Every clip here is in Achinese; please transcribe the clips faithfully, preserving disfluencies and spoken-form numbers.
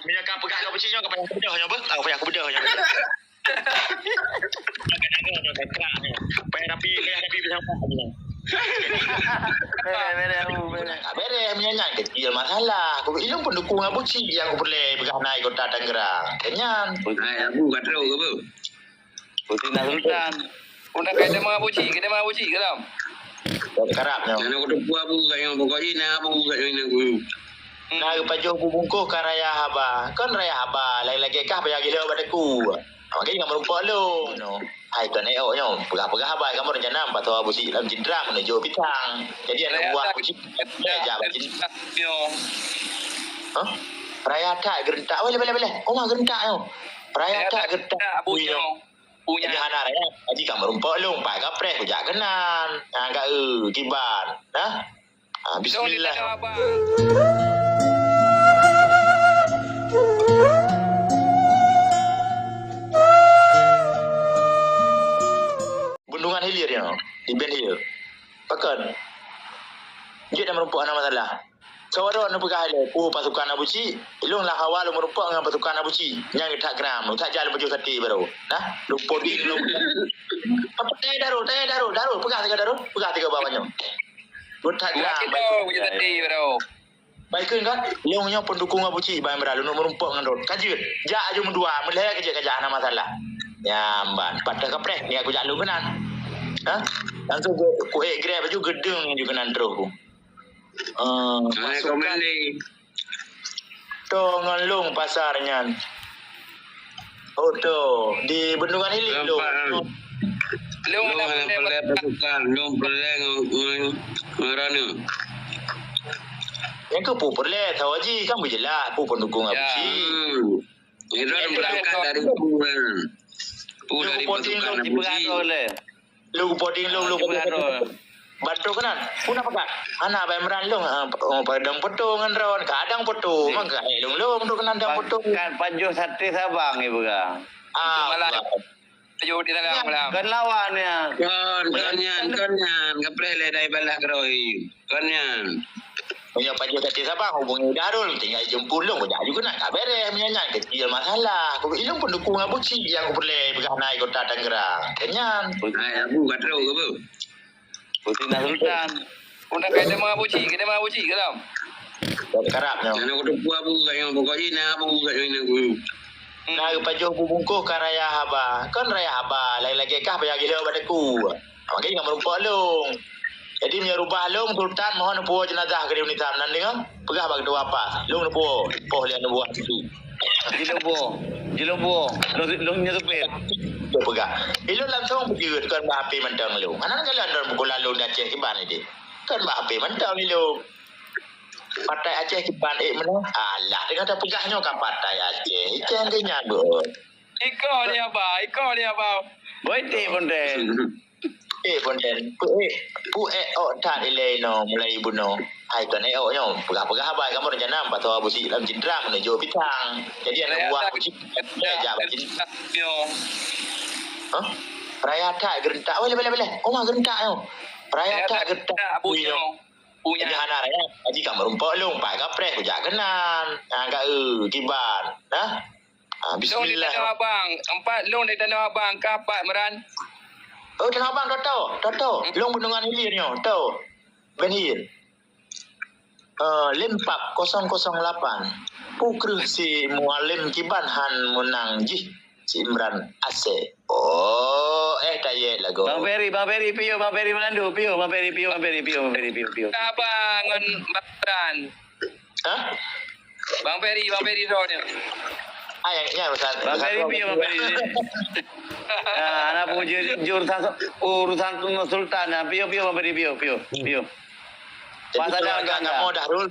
Meunyoe ka peugah keu Abusyik nyoe, ka payah kubeudôh nyoe beuh. Ah, payah kubeudôh nyoe beuh. Payah rapi, payah rapi bersama. Bereh, bereh, Abu, bereh. Ah, bereh, meunyoe nyan kecil masalah. Ilôn pun dukung Abusyik nyang kupeureulèe peugah na di Kota Tangerang. Nyan. Hai, Abu, ka trôk ke, Bu? Putin Sultan. Pun dah kait deungon Abusyik, kait deungon Abusyik ke, Lam? Karab nyoe. Aneuk kuteupue Abu kat nyoe, pokok jih na Abu kat nyoe, na Abu. Na geupajoh bubungkôh ka raya haba. Kon raya haba, lagèe-lagèe kah payah geuh lheueh bak teungku. Awak geuh ka meurumpok lôn. Hai, kon ék nyoe, peugah-peugah haba kamoe rencana pasoe Abusyik lam Cintra meunujô Pisang. Jadi aneuk buah Abusyik, eh, jak bak Cintra. Hah? Raya that geurentak. Boleh, boleh, boleh. Oma geurentak nyoe. Raya that geurentak Abu nyoe. Punya hana raya, jadi ka meurumpok lôn, pat kapreh kujak keunan. Ha, ka, eh, kiban. Nah. Ha, bismillah. Bendungan Hilir nyoe, di Ben Hilir. Pakon? Jeuet dah meurumpok hana masalah. Soe droe neupeugah ilèe, "Oh, pasukan Abusyik." Ilôn lam hawa lôn meurumpok ngon pasukan Abusyik. Nyan geutak gram, geutak jak lôn pajoh saté baroe. Nah, lôn poding lôn. Apa tanya Darul, tanya Darul, Darul, peugah tiga Darul, peugah tiga bawah nyoe. Geutak gram. Pajoh saté baroe. Baikon kan, lôn nyoe pendukung Abusyik, Bang Imran, lôn meurumpok ngon droe. Ka jeuet, jak aju meudua, meulhèe ka jeuet ka jak, hana masalah. Nyan ban, pat kapreh, ni aku jak lôn keunan. Ha? Langsung ku, ku ék grab aju, geudeueng aju keunan troh ku. Ah, pasukan. To ngon lôn pasar nyan. Oh, to. Di Bendungan Hilir lôn. Lôn hana peureulèe pasukan, lôn peureulèe ngon, ngon, ngon Rani. Nyang keu peue peureulèe, tahu Haji, kan beujeulaih, peue pendukung Abusyik. Hmm. Itu berangkat dari kuburan. Peue dari pasukan Abusyik. Lôn poding lôn, lôn poding. Bantu keunan. Peue na pakat? Hana Bang Imran lôn, ha, oh, padang poto ngon droen. Kadang poto, mangka, eh, lôn, lôn, tu keunan dang poto. Kan pajoh saté Sabang, ibu ka. Ah, malah. Pajoh di dalam malam. Kan lawan ya. Kon, kon nyan, kon nyan. Kapreh lé dai balah kerohi. Kon nyan. Meunyoe pajoh saté Sabang, hubungi Darul, tinggai jemput lôn, kujak aju keunan. Ka bereh, meunyoe nyan kecil masalah. Ku, ilôn pendukung Abusyik nyang kupeureulèe peugah na di Kota Tangerang. Nyan. Hai, Abu, ka trôk ke, Bu? Putin Sultan. Pun dah kait deungon Abusyik, kait deungon Abusyik ke, Lam? Karab nyoe. Aneuk kuteupue Abu kat nyoe, pokok jih na Abu kat nyoe, na Abu. Na geupajoh bubungkôh ka raya haba. Kon raya haba, lagèe-lagèe kah payah geuh lheueh bak teungku. Awak geuh ka meurumpok lôn. Jadi meunyoe rubah lôn, Sultan, mohon neupuwoe jeunazah keu di UNISA meunan deungoe. Peugah bak ketua pas. Lôn neupuwoe, poh lé aneuk buah teungku. Jilombo, jilombo, lôn, lôn nyoe supir. Dia peugah. Ilôn langsung peujeuet kon bak H P mantong lôn. Hana galak lôn pukul lalu di Aceh kiban idéh. Kon bak H P mantong ilôn. Partai Aceh kiban ék meunoe. Alah, teungoh tapeugah nyoe ka partai Aceh. Icang geuh nyan beuh. Iko dia ba, iko dia ba. Boy ti pun deh. Eh, Bonten, peue, eh, peue, eh, ôk that ilée inoe mulai bunoe. Hai kon, eh, ôk nyoe, peugah-peugah haba kamoe rencana pasoe Abusyik lam Cintra meunujô Pisang. Jadi aneuk buah Abusyik, eh, jak bak Cintra. Hah? Raya that geurentak. Boleh, boleh, boleh. Oma geurentak nyoe. Raya that geurentak Abu nyoe. Jadi hana raya, jadi ka meurumpok lôn, pat kapreh kujak keunan. Ha, ka, eh, kiban. Hah? Ah, lôn di Tanoh Abang. Empat lôn di Tanoh Abang. Kah pat Imran? Oh, Tanoh Abang, Toto. Toto. Hmm. Lôn Bendungan Hilir nyoe. To. Ben Hilir. Eh, Lempak kosong kosong lapan. Peue kreueh si Mualem kiban han meunang jih si Imran Asèe. Oh, eh, tayet lagoe. Bang Ferry, Bang Ferry, piôh, Bang Ferry Melandu, piôh, Bang Ferry, piôh, Bang Ferry, piôh, Bang Ferry, piôh, piôh. Abang ngon Bang Imran. Hah? Bang Ferry, Bang Ferry droeneuh. Ah, nyang, nyang urusan, Bang Ferry, piôh, Bang Ferry. Ah, anak puji, urusan, urusan Sultan, ah, piôh, piôh, Bang Ferry, piôh, piôh, piôh. Jadi, keluarga kamoe, Dahrul.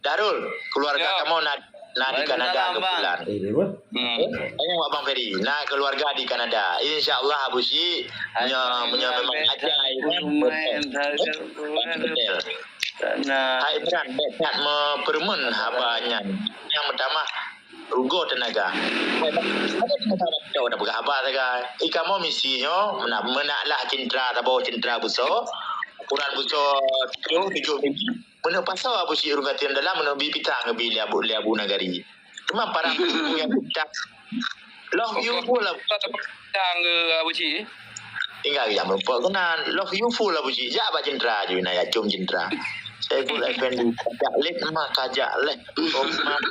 Dahrul, keluarga kamoe na, na di Kanada kebetulan. Waalaikumsalam, Bang. Hmm. Eh, awak Bang Ferry, na keluarga di Kanada. Insya Allah, Abusyik, meunyoe, meunyoe memang ada, kan? Betul. Hai Imran, bèk that meupeurumeun haba nyan. Nyang meutamah rugoe teunaga. Hai, ada teunaga dah peugah haba sagai. I kamoe misi nyoe, meunak, meunak lah Cintra, saboh Cintra busoe. Ukuran busoe tujoh, tujoh mili. Meuneuk pasoe Abusyik ureueng gasien dalam, meuneuk bi pitang geubi lé Abu, lé Abu Nagari. Cuma para pendukung yang kencang. Love you full lah. Tang ke Abu Cik? Tinggal ya merupakan kenal. Love you full lah Abu Cik. Jak bak Jentra je, nak ya com Jentra. Saya pun F N B. Kajak leh, mah kajak leh. Oh, mah.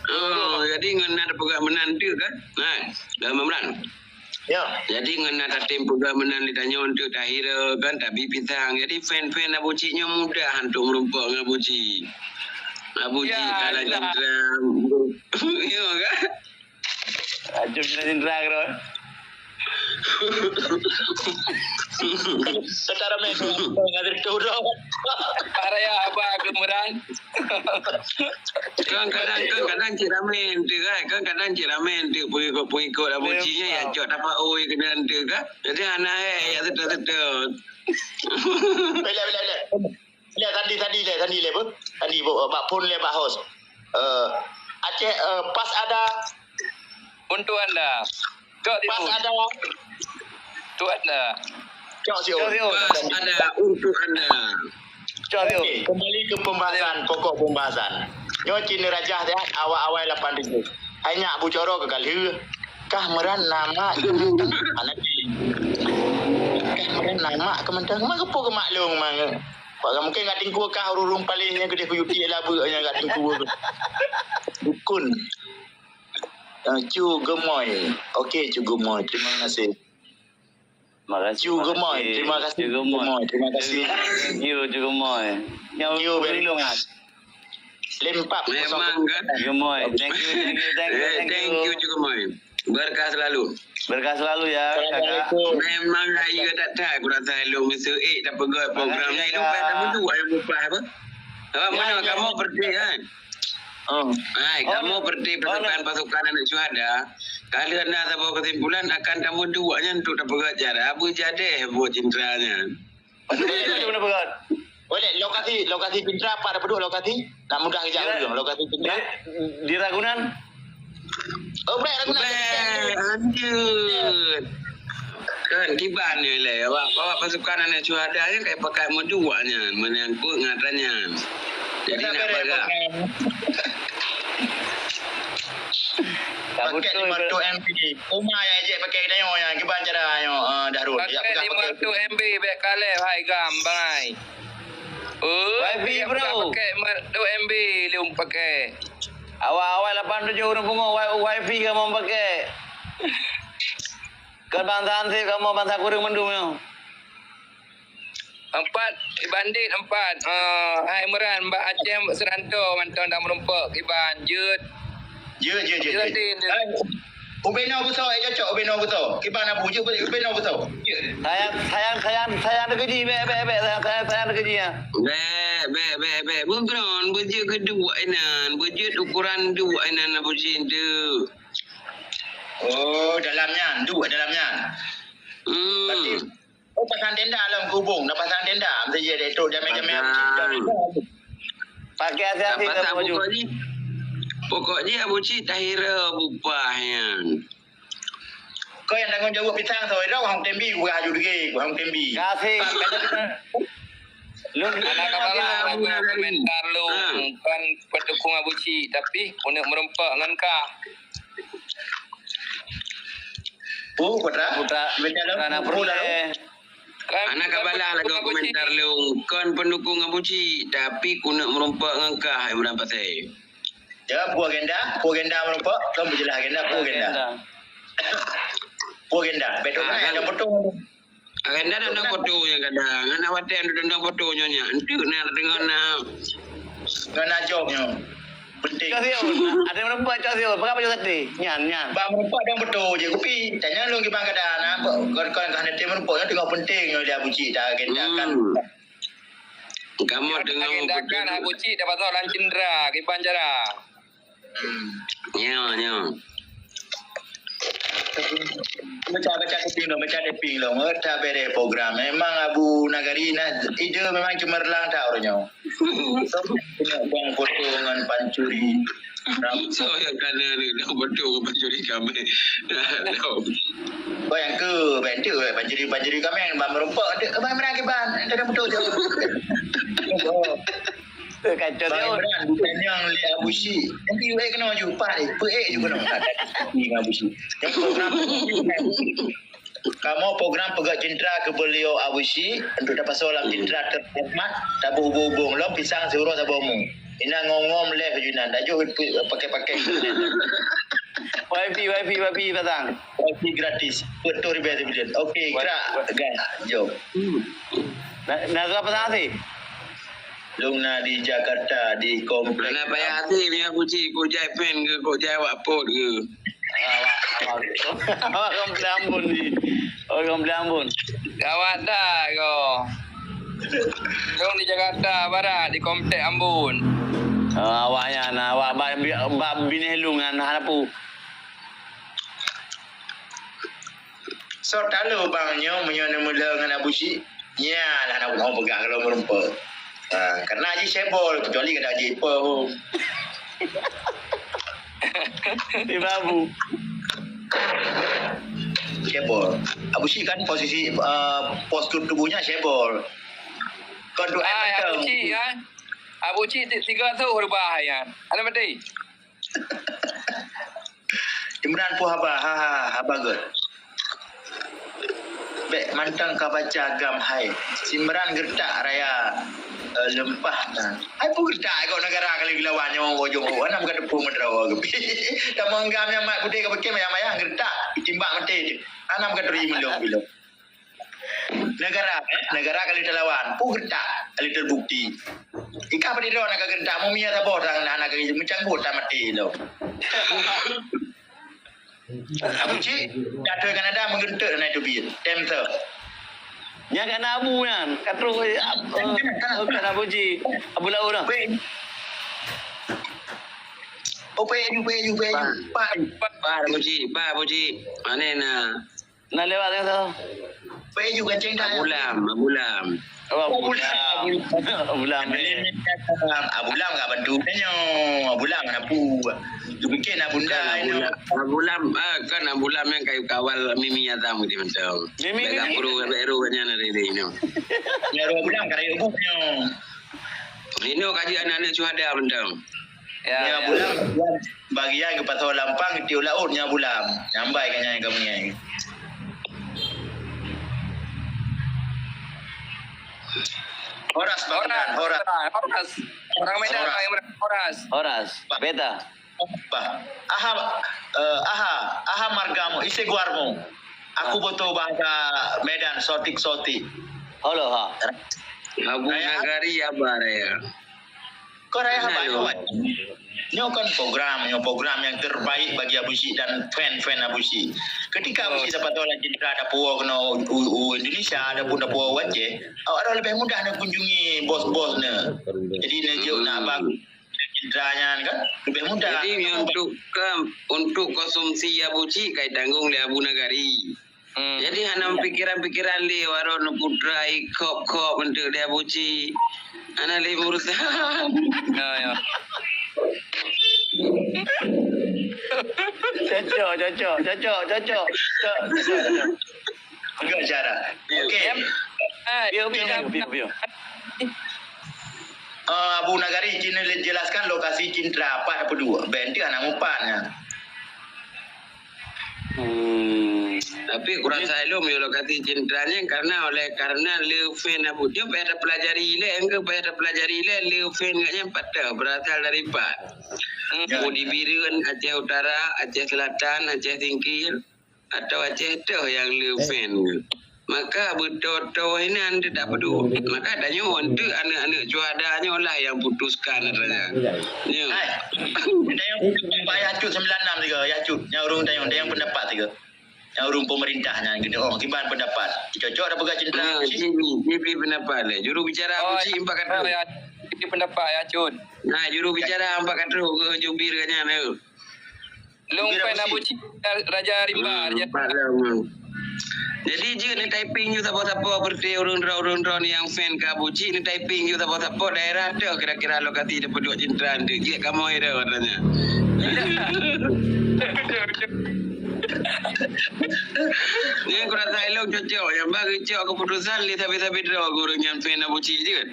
Oh, jadi ngon na peugah meunan tu kan? Nah, dalam Imran. Ya. Jadi ngon na tatem peugah meunan di tanyoe untuk takhira kan, tabi pisang. Jadi fan-fan Abu Cik nyoe mudah untuk merumpok ngon Abu Cik. Abu Cik kalah Jentra. Ya kan? Ajum Jentra kira. Secara memang ada tu dah. Para ya apa kemuran? Kan kadang, kan kadang cik ramé ente kan, kan kadang cik ramé ente pengikut-pengikut Abu Cik nyan, ya cok tapak oi kena ente kan. Jadi anak eh ya sedot-sedot. Bila, bila, bila. Bila tadi, tadi le, tadi le apa? Tadi bu, bak phone le bak host. Eh, Aceh, eh, pas ada. Untuk anda. Cok tipu. Pas ada. Untuk anda. Cok siu. Pas ada untuk anda. Cok siu. Okey, kembali ke pembahasan, pokok pembahasan. Nyoe cina rajah dia awal-awal lapan tujuh. Hai nyak bucoro ke kalhe. Kah meran nama mana? Kah meran nama kementang. Mak kepo ke maklum mang. Mungkin kat tingku kah urung paling yang gede kuyuti lah bu yang kat tingku. Dukun. Ah, Cu Gemoy. Okey, Cu Gemoy. Terima kasih. Makasih, Cu Gemoy. Terima kasih, Cu Gemoy. Terima kasih. Thank you, Cu Gemoy. Thank you very much. Lempap. Memang kan? Cu Gemoy. Thank you, thank you, thank you, thank you. Thank you, Cu Gemoy. Berkah selalu. Berkah selalu ya, Kakak. Memang hai tak tak kurang saya lu mesti eh tak pegot program ni lu pada betul ayam upah apa? Apa mana kamu berhenti kan? Oh. Hai, kamu berhenti pasukan-pasukan anak syuhada. Kalau anda saboh kesimpulan akan kamu dua nyan tu tak pegot cara. Abu jadeh buat cintranya. Pasukan itu cuma pegot. Boleh lokasi lokasi Pintra apa ada peduk lokasi? Nak mudah kejap dulu lokasi Pintra. Di Ragunan. Oh, baik Ragunan. Lanjut. Kan kiban ni le awak bawa pasukan anak syuhada ni kai pakai meuduak nyan menyangkut ngan nyan. Jadi nak bagak. Pakai lima ratus M B. Uma yang ejek pakai kita nyoh yang kiban cara nyoh uh, Dahrul. Pakai lima ratus M B bek kaleh hai gam bangai. Oh, wifi bro. Pakai lima ratus M B lum pakai. Awal-awal lapan tujuh urang pungo wifi kamu pakai. Kan bangsa ansip kamu bangsa kurang mendung nyoh. Empat, bandit empat. Uh, hai Imran, Mbak Aceh, Mbak Seranto, mantong dah merumpok. Kiban, jut. Jut, jut, jut, jut. Ubeno buso, eh cocok ubeno buso. Kiban abu jut, ubeno buso. Sayang, sayang, sayang, sayang dekeji, bek, bek, bek, sayang, sayang, sayang dekeji ya. Bek, bek, bek, bek. Bukron, bejut kedua inan, bejut ukuran dua inan abu cinta. Oh, dalam nyan, dua dalam nyan. Hmm. Berarti Oh, pasang tenda lom kubung, dah pasang tenda. Mesti je deh tu jamé-jamé. Pakai hati-hati dah pasang baju. Pokok ni. Pokok ni Abu Cik tahira bupah nyan. Kau yang tanggung jawab pisang so, dah wahang tembi gua haju dege, wahang tembi. Kasih. Lu anak kepala komentar lu bukan pendukung Abu Cik tapi kena merempak ngan kah. Oh, putra. Putra. Putra. Anak kabalah lagu komentar lung kon pendukung Abu Cik tapi kuneuk meureumpok ngon kah Imran Pasai. Ya, pu agenda, pu agenda meureumpok, kon beujeulaih agenda, pu agenda. Pu agenda, betul kan? Ada potong. Agenda dan potong yang kadang. Anak watèe ada potong nyonya. Entuk nak dengan nak Ngon ajok nyoe. Penting. Cok siu. Ada meureumpok cok siu. Peugah baju sate. Nyan, nyan. Bang meureumpok dan beutôi je kupi. Tanya lôn kiban kada na. Kon kon ka hana tem meureumpok nyoe teungoh penting nyoe dia buci dah agenda kan. Kamu tengok agenda kan Abu Cik dapat soalan cindera kiban cara. Nyo, nyo. Baca-baca taping dong, baca taping dong. Tabere program. Memang Abu Nagari na ide memang cemerlang tak orang nyo. Kena buang foto dengan pancuri. So yang kana ni nak foto dengan pancuri kami. Kau yang ke, bantu pancuri-pancuri kami yang bang merumpok. Ada kebang menang kiban. Ada foto je. Kacau Bang dia. Imran, ditanyong lé Abu Syik. Nanti weh kena maju, Pak, eh, peuék ju kena. Ni Abu Syik. Yang program, kamoe program peugah cintra keu beliau Abu Syik, untuk tapasoe lam cintra terhormat, taboh ubong-ubong lom, pisang siuroe saboh mu. Ina ngom-ngom leh ju nan, laju pakai-pakai. Wifi, wifi, wifi pasang. Wifi gratis. Betul ribet ribet. Okey, Wifi. Krak, gas, jom. Hmm. Na, na siapa pasang sih? Lôn na di Jakarta, di komplek. Mana payah hati ni Abu Cik, kok jai pen ke, kok jai awak pot ke? Awak, awak, awak orang Ambon ni. Orang Ambon. Gawat dah kau. Lôn di Jakarta Barat, di komplek Ambon. Ah, awak nyan, awak ba, ba, ba binéh lôn ngan hana pu. Soe talo bang nyoe meunyoe neumeuleueng ngon Abu Syik? Nyan hana kupeugah lom meureumpok. Ha, karena jih cebol, kecuali kada jih ipoh. Ibu Abu. Cebol. Abu Syik kan posisi, eh, postur tubuhnya cebol. Kon duet Ah, mantong. Abu Syik, ya. Abu Syik ti-, tiga tu rubah, ya. Ada mati? Imran peue haba, ha, ha, haba gét. Bék mantong ka baca gam hai. Si Imran geuretak raya, eh, leumpah na. Hai peue geuretak kok neugara kali geulawan nyoe ujong oh. Hana meukateupeu meudroe geupi. Tamong gam nyang mat pudeh ka beuke mayang-mayang geuretak timbak maté. Hana meukateuri meulom bilom. Neugara, eh, neugara ka lheueh talawan, peue geuretak ka lheueh teubukti. Ikah padidroe na ka geuretak, meumia saboh tang na, na ka meucanggut that maté lom. Abu Cik, dak Kanada meugeunteuk na itu biet. Tem teu. Nyan kan Abu nyan, ka troh, eh, ab-, eh, kan Abu Cik, Abu Laut dah. Weh. Oh, payah ju, payah ju, payah ju. Pak. Pak. Pak, Abu Cik, Pak, Abu Cik. Mana na? Na lewat ka soe? Payah ju ganceng dah. Abu Lam, Abu Lam. Oh, Abu Lam. Abu Lam, eh. Abu Lam ka bantu nyoe. Abu Lam na pu. Ju bikin Abu Lam. Kan Abu Lam, Abu Lam, ah, kan Abu Lam nyang kayu kawal Mimi Azam gitu macam. Mimi, Mimi. Guru, guru nyan hari ni nyoe. Ya, Abu Lam ka rayu bu nyoe. Inoe kaji aneuk-aneuk syuhada mantong. Ya, ya. Abu Lam, bagian keu pasoe lampang, tiep laôt nyan Abu Lam. Nyambai ka nyan ka meungieng. Horas, Bang Horas, Imran, Horas. Horas. Orang Medan, Horas. Bang Imran, Horas. Horas. Bah. Beta. Bah. Aha, eh, aha, aha margamu, ise guarmu. Aku butuh bahasa Medan, sotik-sotik. Halo, ha. Abu Raya. Nagari, Abah Raya. Kon raya haba nyoe. Nyoe kan program, nyoe program yang terbaik bagi Abu Syik dan fan-fan Abu Syik. Ketika Abu Syik dapat tolak cedera, ada puwoe kena u, u, u Indonesia, ada pun ada puwoe u Aceh, awak dah lebih mudah nak kunjungi bos-bos ni. Jadi, nak jok nak abang cedera nyan kan, lebih mudah. Jadi, untuk ke, untuk konsumsi Abu Syik, kai tanggung lé Abu Nagari. Hmm. Jadi hana pikiran-pikiran lé waron putra ikop-kop untuk dia buci. Hana lé urusan. Ya, ya. Cocok, cocok, cocok, cocok. Cocok, cocok, cocok. Enggak cara. Okey. Em, ah, biar, biar, biar, biar, biar. Eh, Abu Nagari, sini jelaskan lokasi cintra pat apa dua. Benti anak mupat nya. Hmm. Tapi kurang saya lom yo lokasi cintranya karena oleh karena le fan Abu Tio payah pelajari le, enggak payah pelajari le, le fan katnya patah berasal dari pat. Hmm. Mau di Bireuen, Aceh Utara, Aceh Selatan, Aceh Tingkir, atau Aceh Teuh yang le fan. Maka beutôi-toi inan teuh tak pedu. Maka tanyoe eunteuk aneuk-aneuk syuhada nyoe lah nyang putuskan rasanya. Nyoe. Hai. Tanyoe Pak Yacut sembilan enam tiga, Yacut. Nyang ureueng tanyoe, tanyoe pendapat tiga. Nyang ureueng pemerintah nyan keuneuk, oh, kiban pendapat. Cocok dah peugah cinta. Ah, Cik, Cik, Cik, pendapat leh. Juru bicara Abu Cik empat kata. Oh, ya. Cik pendapat, Yacut. Nah, juru bicara empat kata ke jubir nyan, eh. Long pen Abu Cik, Raja Rimba, Raja. Jadi jeuet ni typing ju sapo-sapo berarti ureueng droe, ureueng droe ni nyang fan ke Abu Cik ni typing ju sapo-sapo daerah tu kira-kira lokasi dia peuduek cinta tu. Jeuet kamoe dah katanya. Ni kurasa elok cocok yang bagi cok keputusan li tapi-tapi droe ureueng nyang fan Abu Cik jeuet.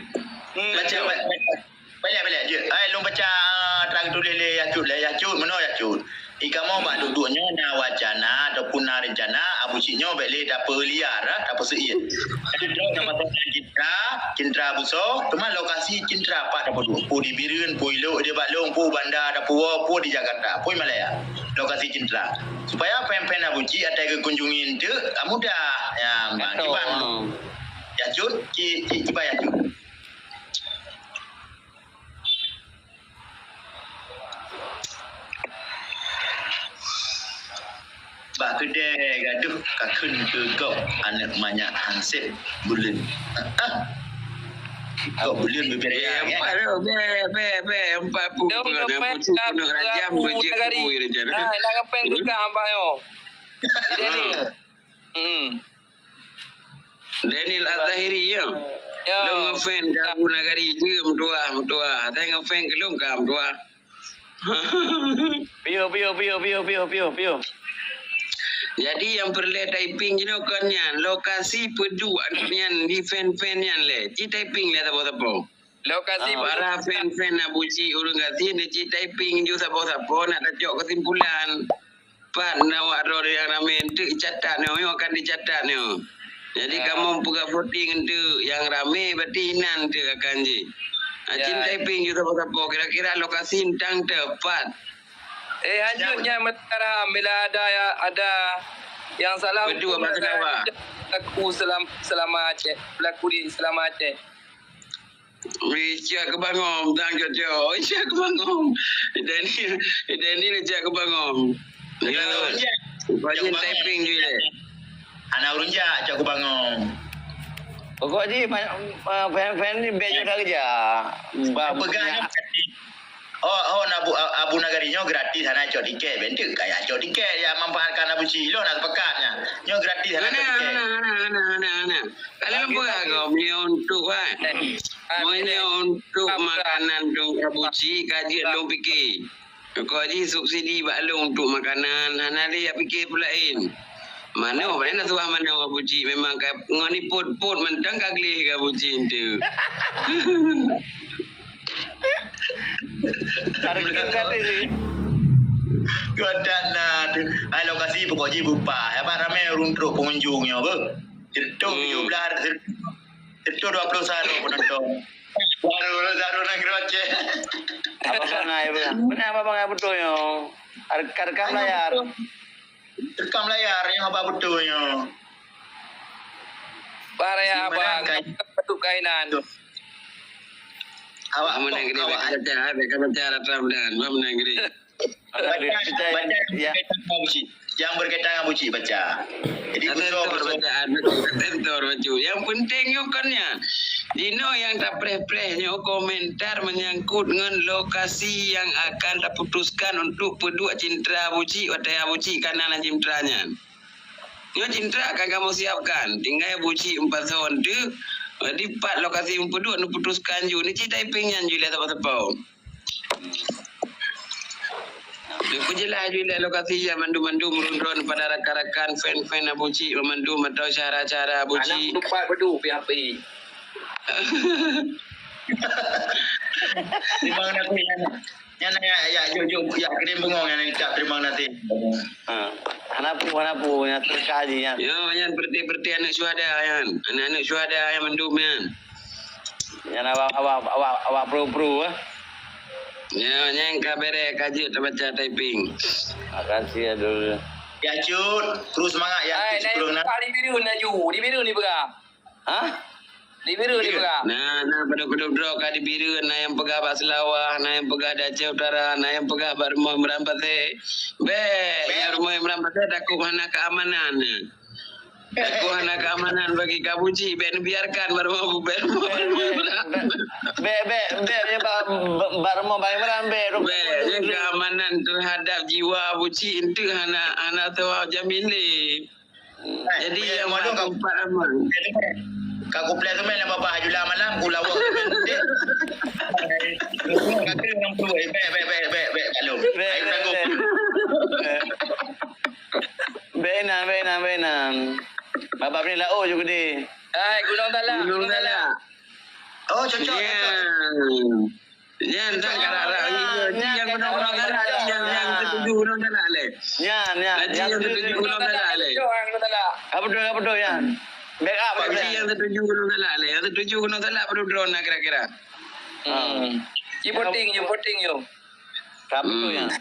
Hmm, macam Balek, balek, jeuet. Ai, lôn baca, ah, terak tuléh lé Yacut, lé Yacut, meunoe Yacut. Di kamoe bak duek-duek nyoe na wacana ataupun na rencana, Abu Cik nyoe bèk lé tapeuliar, ah, tapeuseuit. Jadi, trok na masalah cintra, cintra busoe, teuma lokasi cintra pat tapeuduek. Peue di Bireuen, peue ilok di Balong, peue Banda, tapuwoe, peue di Jakarta, peue Malaya. Lokasi cintra. Supaya fan-fan Abu Cik atai geukunjungi eunteuk, ah, mudah. Ya, kiban. Yacut, ci, ci, kiban Yacut. Bak keudè gadoh ka kheun keu gob aneuk manyak hansét buleuen. Gob buleuen bibir ayang, eh. Empat tu, bèk, bèk, bèk, empat puluh. Dong, dong, dong, puluh, puluh rajam, puluh je nagari. Kubui rencana. Nah, nak ngeprank juga hamba yo. Jadi ni. Hmm. Daniel Al-Zahiri, ya. Ya. Lôn ngefan keu Abu Nagari je, meutuah, meutuah. Atai ngefan keu lôn ka, meutuah. Piyo, piyo, piyo. Jadi nyang peureulèe typing jinoe kon nyan, lokasi peuduek nyan di fan-fan nyan lé. Ci typing lé sapo-sapo. Lokasi para fan-fan Abu Cik ureueng gasien, ci typing ju sapo-sapo nak tacok kesimpulan. Pat na awak droe nyang ramé eunteuk catat nyoe, nyoe akan dicatat nyoe. Jadi kamoe peugah voting eunteuk nyang ramé, berarti inan eunteuk akan jih. Ah, cin typing ju sapo-sapo, kira-kira lokasi entang tepat. Eh, hanjeuet nyan meutarham bila ada ya, ada yang salah hukum, peuduek bahasa Jawa. Berlaku selam-, selama Aceh, berlaku di selama Aceh. Wih, siap keu bangong, tang cocok. Siap keu bangong. Daniel, Daniel siap keu bangong. Ya. Rajin typing je lé. Hana ureueng jak, cok keu bangong. Pokok jih, ma-, ma-, fan-fan ni bèk jeuet kerja. Ba-, peugah nyoe gratis. Oh, oh, Abu, Abu Nagari nyoe gratis, hana cok tiket. Bentuk kaya cok tiket, ya manfaatkan Abu Cik. Lo nak sepakat nya. Nyoe gratis, hana cok tiket. Hana, hana, hana, hana, hana. Kalau peugah kau, meunyoe untuk, kan? Meunyoe untuk makanan tu, Abu Cik, ka jeuet lôn pike. Kok jih subsidi bak lôn untuk makanan, hana lé jak pike peue laén. Manok, paléng na tuah manok Abu Cik, memang ka ngon ipot-pot mantong ka gleh keu Abu Cik tu. Harga kata ni. Kau dak na tu. Ai lokasi pokok jih beupah. Apa ramai ureueng trok pengunjung nyoe, beuh? Sireutoh tujuh belas, sireutoh dua puluh satu penonton. Baru, baru negeri Aceh. Apa bangai, apa? Benar apa bangai betul nyoe? Rekam, rekam layar. Rekam layar yang apa betul nyoe? Baraya apa? Betul kainan. Awak menang gede, awak baca, baca, baca, Ramadan. Menang gede. Baca, baca yang berkaitan dengan Abu Cik. Yang berkaitan dengan Abu Cik, baca. Jadi, betul, betul. Bacaan, betul. Betul, betul. Yang penting nyoe kan ya. Dino yang tapreh-preh nyoe komentar menyangkut dengan lokasi yang akan taputuskan untuk peuduek cintra Abu Cik, watèe Abu Cik kana lam cintra nyan. Nyoe cintra akan kamoe siapkan. Tinggai Abu Cik meupasoe eunteuk, di pat lokasi meupeuduk neuputuskan ju. Ni ci typing nyan ju lé sapo-sapo. Neupeujeulaih ju lé lokasi nyan mandum-mandum rundron pada rakan-rakan fan-fan Abu Cik mandum atau syedara-syedara Abu Cik. Anak lupa bedu P H P. Terima kasih. Nyan, ya, ya, jok, jok, ya, kirim bungong nyan, ucap terima kasih. Ha. Hana peue, hana peue, nyan teuka jih nyan. Yo, nyan berarti-berarti aneuk syuhada nyan. Aneuk-aneuk syuhada nyan mandum nyan. Nyan awak, awak, awak, awak pro-pro, eh. Yo, nyan ka bereh, ka jeuet tabaca typing. Makasih ya, Dul. Ya, Cut. Terus semangat, ya, Cut. Ai, Cut, naik sekolah, nah. Di Bireuen laju. Di Bireuen ni peugah. Hah? Di Bireuen, di Bireuen. Nah, nah, padub-padub droe ka di Bireuen, na nyang peugah bak Seulawah, na nyang peugah di Aceh Utara, na nyang peugah bak rumoh Imran Pasé. Bèk, nyang rumoh Imran Pasé takot hana keamanan. Takot hana keamanan bagi Abu Cik, bèk neubiarkan bak rumoh, bèk rumoh Imran. Bèk, bèk, bèk, bèk, bak, bak rumoh Bang Imran, bèk. Bèk, nyang keamanan terhadap jiwa Abu Cik eunteuk hana, hana sewa jamin lé. Jadi, yang maklum, Pak Rahman. Ka kuplek semen lam babah Hajula malam, ku lawak semen. Kata orang tua, eh, bèk, bèk, bèk, bèk, bèk, kalau. Bèk, ayo bèk, tanggung. Bèk. Bèk inan, bèk inan, bèk inan. Babah ni laôt ju gede. Hai, Gunong Talak, Gunong Talak. Oh, cocok, cocok. Ya. Nyan, nyan, karak-karak. Nyan, nyan, nyang keunoe-keunoe galak, nyan, nyang setuju keunoe galak lé. Nyan, nyan, nyang setuju keunoe galak lé. Ka beutôi, ka beutôi, nyan. Back up, Pak Budi, nyang setuju keunoe galak lé. Nyang setuju keunoe galak, padum droeneuh na kira-kira. Hmm. You voting, you voting, you. Ka beutôi, nyan.